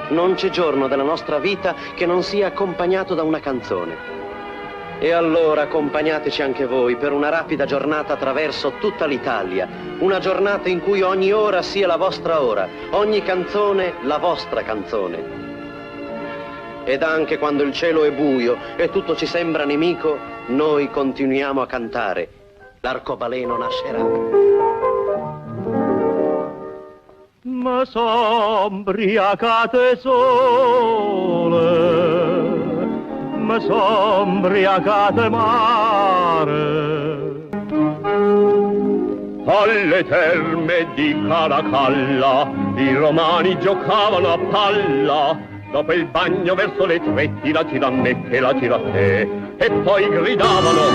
Non c'è giorno della nostra vita che non sia accompagnato da una canzone. E allora accompagnateci anche voi per una rapida giornata attraverso tutta l'Italia, una giornata in cui ogni ora sia la vostra ora, ogni canzone la vostra canzone. Ed anche quando il cielo è buio e tutto ci sembra nemico, noi continuiamo a cantare. L'arcobaleno nascerà. Me so 'mbriacato 'e sole, me so 'mbriacato 'e mare. Alle terme di Caracalla i romani giocavano a palla. Dopo il bagno verso le tre, chi la tira a me, che la tira a te, e poi gridavano Olè!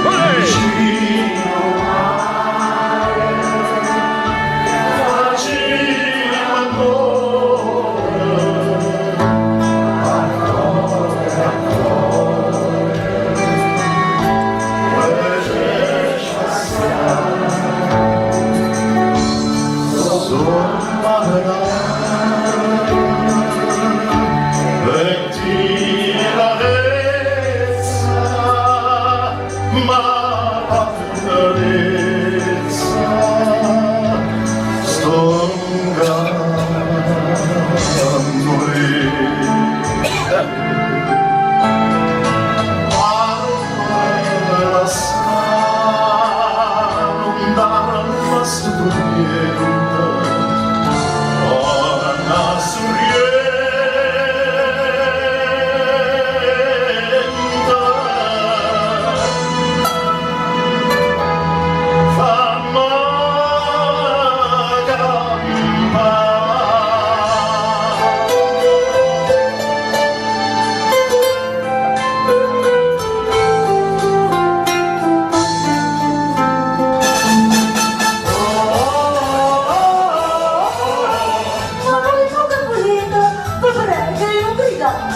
Ma voi tu che volete? Vi prego, io gridate.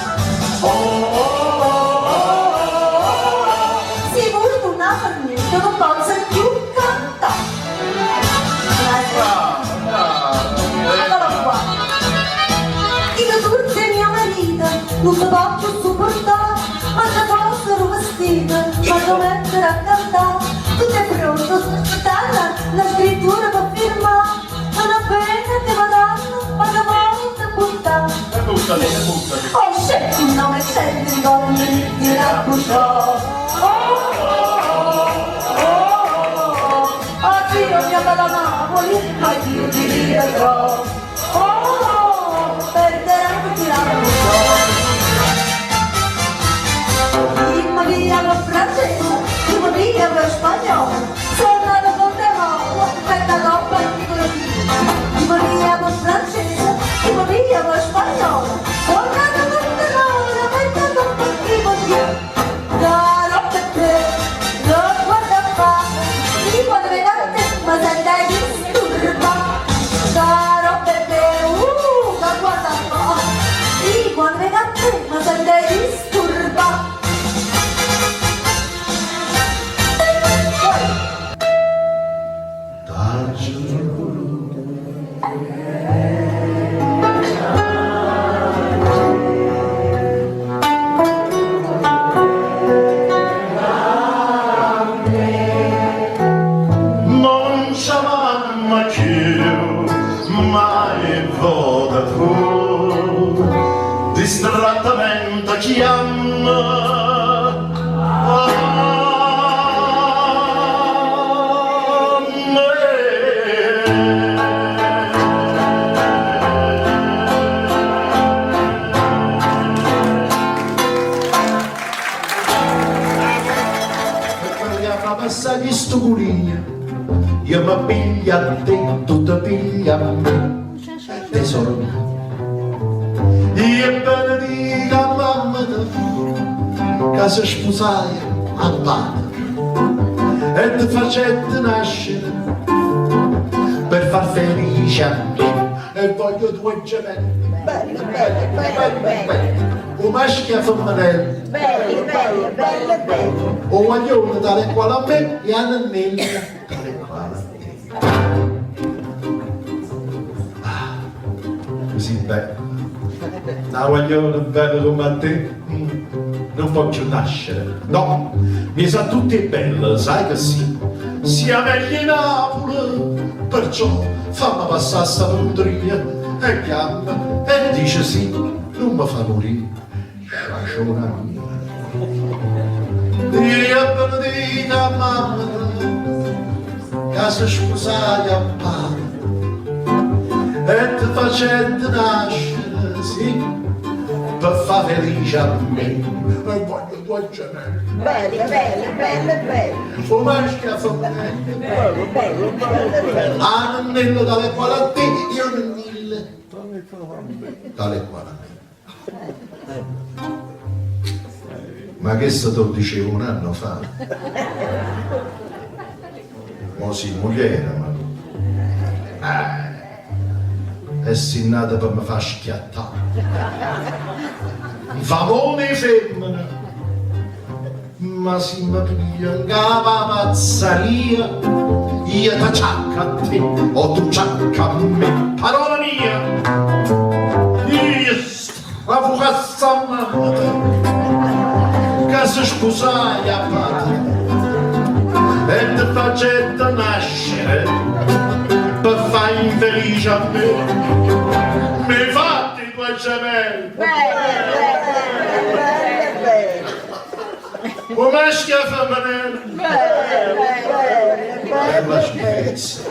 Si voi non ha niente, non posso più cantare. Eccolo qua. Io turche mio marito, non si può più sopportare, ma se fossero vestito, ma mettere a cantare. Tutto è pronto, sto aspettando la scrittura per firmare. Non appena che mi danno, ma che volta buttare. Oh, scelto un nome eccentrico, non mi la buttò. Oh, oh, oh, oh, addio mia bella Napoli, ma io ti rivedrò. Oh, oh, perderò tutti la buttò. Prima via lo francese, prima via lo spagnolo, sono la Monterolo, aspetta dopo il Prima via lo francese, prima via lo spagnolo, sono la Monterolo, aspetta dopo il Caro Pepe, non guarda fa, mi vuole vedere, ma sente disturba. Caro Pepe, non guarda fa, mi vuole vedere, ma sente disturba. Non c'è mamma più, ma è vota tu, distrattamente chiama. A me. Vogliamo passare sto culino, io mi piglio a te, tu ti pigli a me, tesoro mio. Io benedica a mamma che si sposai a padre e ti facette nascere per far felice a me e voglio due gemelli belli, belli, belli, belli, un maschio e femminile. Belli, belli, belli, belli. 'O guaglione tale e quale a me e 'a nennella tale e quale a te. Ah, così bello. Na guagliona bella comme a te nun po' cchiù nascere, no! Mmiez'a tutt' 'e belle, sai che si'? Si' 'a meglio 'e Napule! Perciò famme passà 'sta pecundria e chiamma e dice sì, nun me fa murì, sciasciona mia. Dio benedica a mammeta ca se spusaje a pate e te facette nascere, sì, pe fa felice a me. E voglio due gemelli. Belle, belle, belle, belle. 'O maschio e 'a femmena. Bello, bello, bello, bello. 'A nennella tale e quale a te e 'o nennillo tale e quale a me. Ma chesto t' 'o dicevo un anno fa. Mo si' mugliera, ma tu. Eh. E si' nata pe me fa schiattà. Nfamone 'e femmena! Ma si me piglio 'ncapa 'a pazzaria, io te ciacco a te o tu ciacca a me. Parola mia! Io strafucasse a mammeta ca se spusaje a patete e te facette nascere pe fa infelice a me. M'hê fatto 'e due gemelle! Belle, belle, belle, belle. 'O maschio e 'a femmenella. Bella schifezza.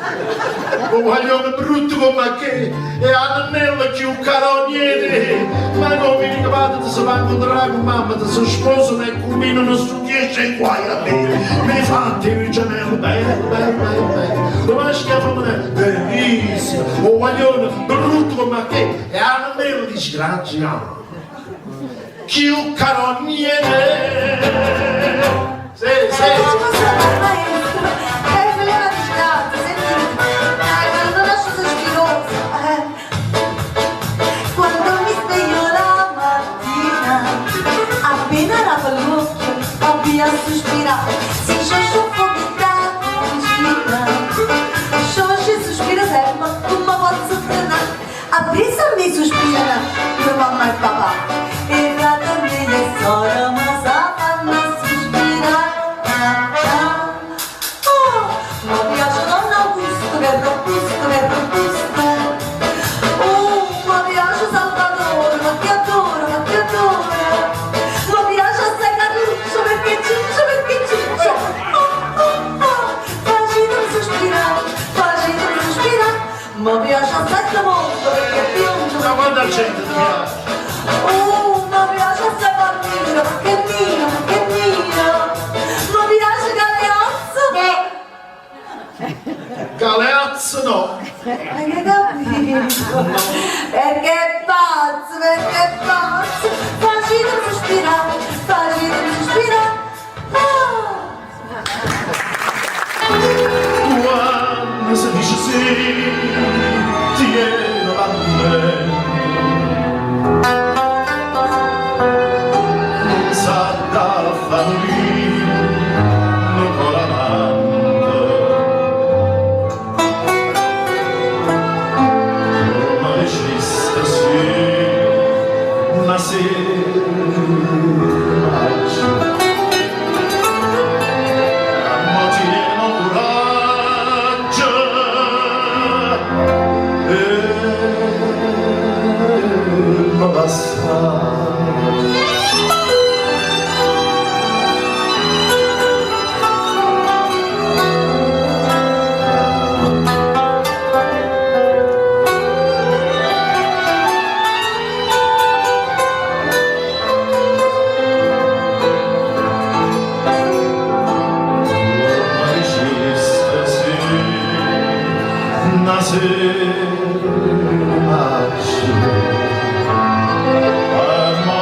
'O guaglione brutto comm' a che e 'a nennella cchiù carogna 'e te. Ma comme dico pàtete se va a 'ncuntrà cu mammeta, se sposano e cumbinano stu diece 'e guaje a me. M'hê fatto 'e gemelle belle, belle, belle. 'O maschio e 'a femmenella bellissimo. 'O guaglione brutto comm' a che e 'a nennella disgraziata. Cchiù carogna 'e te. Sì, sì. Quando mi sveglio la mattina, appena apro l'occhio, abbio a suspirà. Si scioscia un po' da cucina, scioscia e sospira sempre, come posso frenare? Appresso a me sospirano mia mamma e papà, e frate mio e sorema sa fanno suspirà. Oh, mi piace Don Augusto che è robusto, che è robusto. Oh, mi piace Salvatore, ma che adoro, ma che adoro. Mi piace assai Carluccio perché ciccio, perché ciccio. Oh, oh, oh, facitemi sospirare, facitemi sospirare. Mi piace assai sto mondo perché è biondo. Ma quanta gente ti piace? Oh, mi piace assai Palmiro, perché è mio, perché è mio. Mi piace Galeazzo. Galeazzo no! Hai capito? Perché è pazzo, perché è pazzo. Facitemi sospirare, facitemi sospirare. Ah! Quanno se dice sì, tiene l'ammente. Nun s'ha da fa murì nu core amante. Comme diciste sì, na sera 'e maggio. E mo tiene 'o curaggio 'e me lassà. Comme diciste sì, na sera 'e maggio. E mo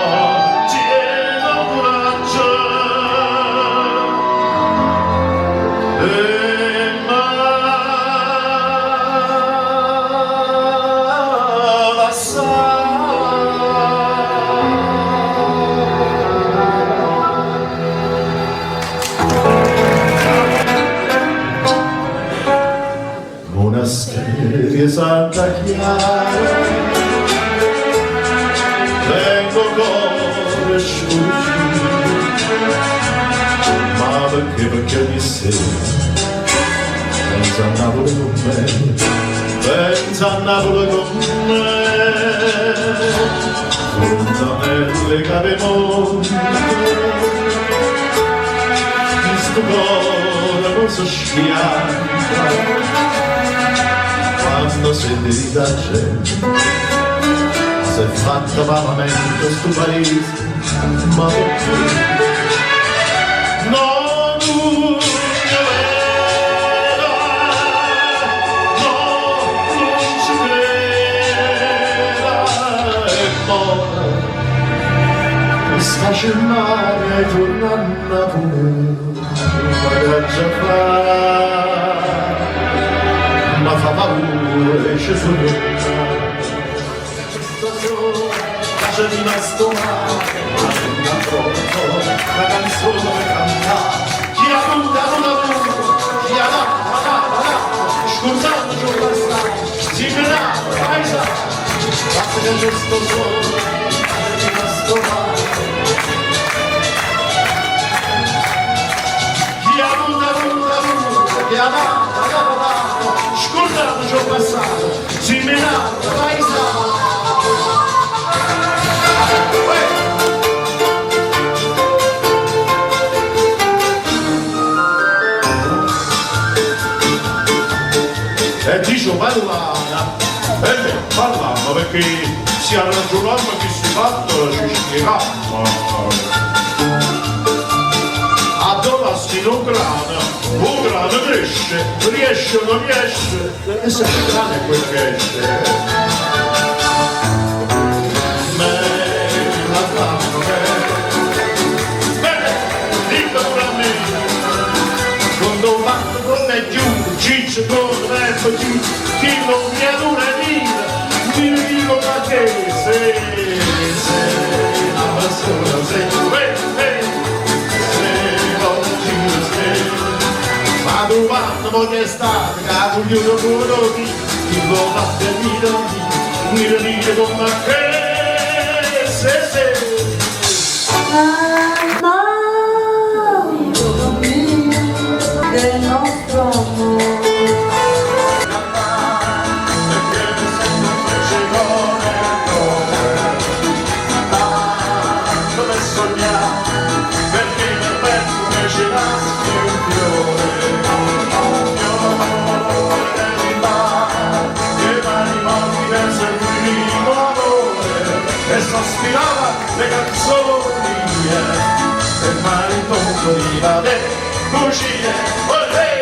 Napule sconosciuta, ma perché perché ogni sera penso a Napoli con me, penso a Napoli con me, Fontanelle Capemonte, questo cuore non si schianta, quando senti la gente, si è fatta malamente sto paese, ma perché? No, non è vero, no, non ci creda, e poi sta mare torna a Napoli, ma che già fa, ma fa paura e ci sono. C'è rimasto male, ma troppo, la canzone per cantare. Chi ha puntato da chi ha dato, ha dato, ha dato, scusate c'ho passato, si menava, paesano, basta che c'è sto sole, è rimasto male. Chi ha puntato, punta, chi ha dato, ha dato, ha dato, scusate c'ho passato, si menava, paesano. E dice parlana, e beh, parliamo perché se ragionando che si fatto ci spieghiamo. A dove un grano, un grano cresce, riesce o non riesce, e se il grano è quello che esce. Me la fanno bene, dica pure a me, quando fatto con è giù, ciccio con l'erba giù, chi non mi adora dire, mi dico ma che se, se la persona se, eh, se non giro se, ma domani voglio stare, che voglio pure di, chi lo batte mi mi mi come che, se, se. Amando mio del nostro amore. Perché mi sento un friccico nel cuore, tanto per sognare, perché nel petto mi ci nasce un fiore, un fiore di mare, che mani morti verso il primo amore, e sospirava le canzoni mie, e malinconiva le cucine, olè!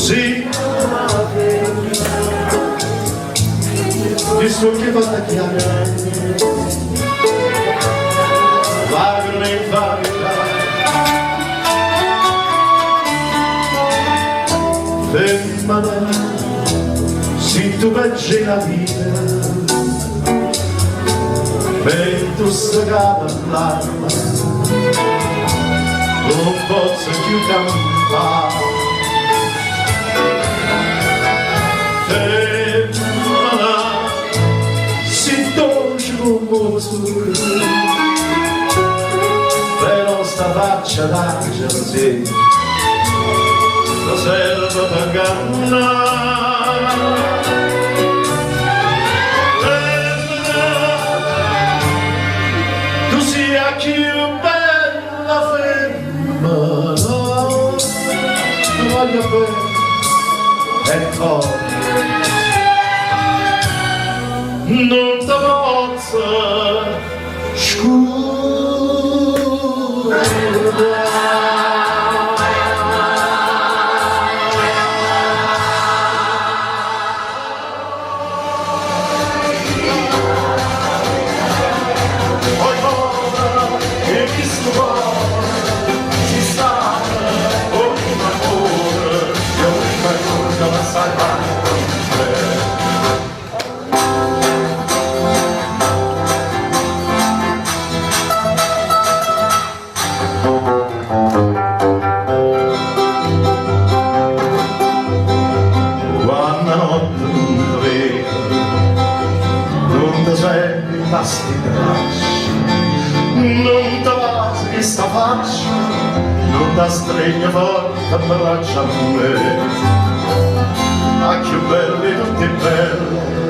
Sì, il suo che fatta chiara, lacrime in faccia, femmina, se tu peggio la vita, e tu secata l'anima, non posso più campare. Femmina, si dolce come sole, però sta faccia d'angelo sì, non serve per ingannare. E core. Nun te pozzo Oi core, e chisto core, si sa, ogni amore, e ogni giorno la salva con te. Quando notte non ti vedo, non ti senti da sti braccia, non ti vas questa faccia, non ti stregna forte a braccia a me. Ma più belle tutte belle,